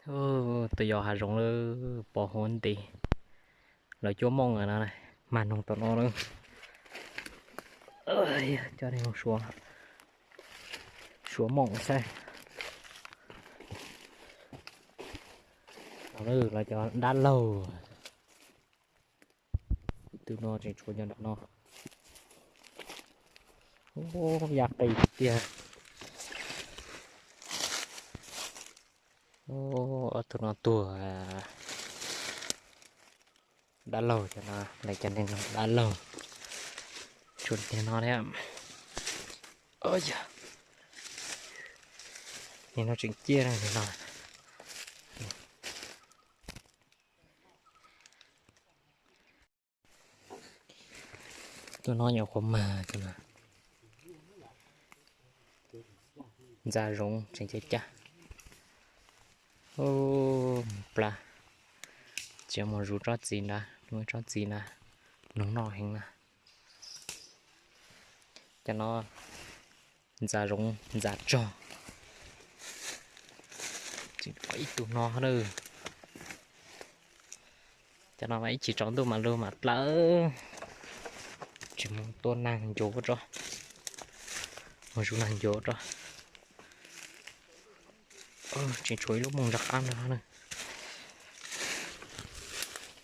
Tus yos hav zoov lawm, pos huv nti. Lawv cuab mooj no, mag noog tom no lawm. Coj nej mus suav, suav mooj saib. Lawv cov dab laug. Tus no tseem tshuav nyob nram no. Yaj qis tiag. Ob tug no tuag. Dab laug cov no, lawv cov neeg no dab laug. Tshuav tiag no thiab. Yog, nim no tseem ciaj na nim no. Tus no nyuam qhuav mag tus no. Ntxa zoov tseem cev caj. Plab, tsis mus zus tsob txiv ntawd, mus tsob txiv ntawd, noog noj heev na. Cov no ntxa zoov ntxa tsog. Tseem pom ib tug no na. Cov no mas ib chim tsaus ntuj mas luag mam dlawb. Tsis mus tua nag ncuav tso, mus zus nag ncuav tso. Tseem tshuav ib lub mooj nrag qab no na.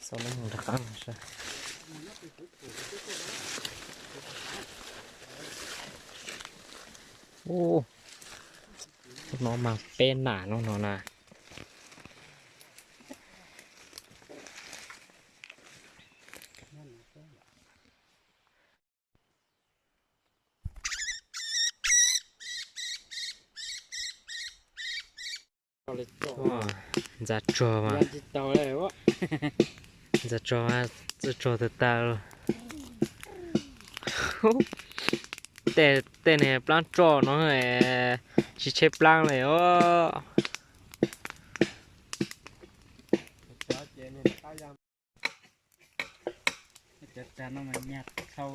Xauj lub mooj nrag qab no saib. Ub, no mas peb nam no no na. Ntxa tsog mas, ntxa tsog mas txawj tsog tag tag. Tej, tej niag plaab tsoj no tsis tsheb plaab li os. Cov rag no mas nyag txhau.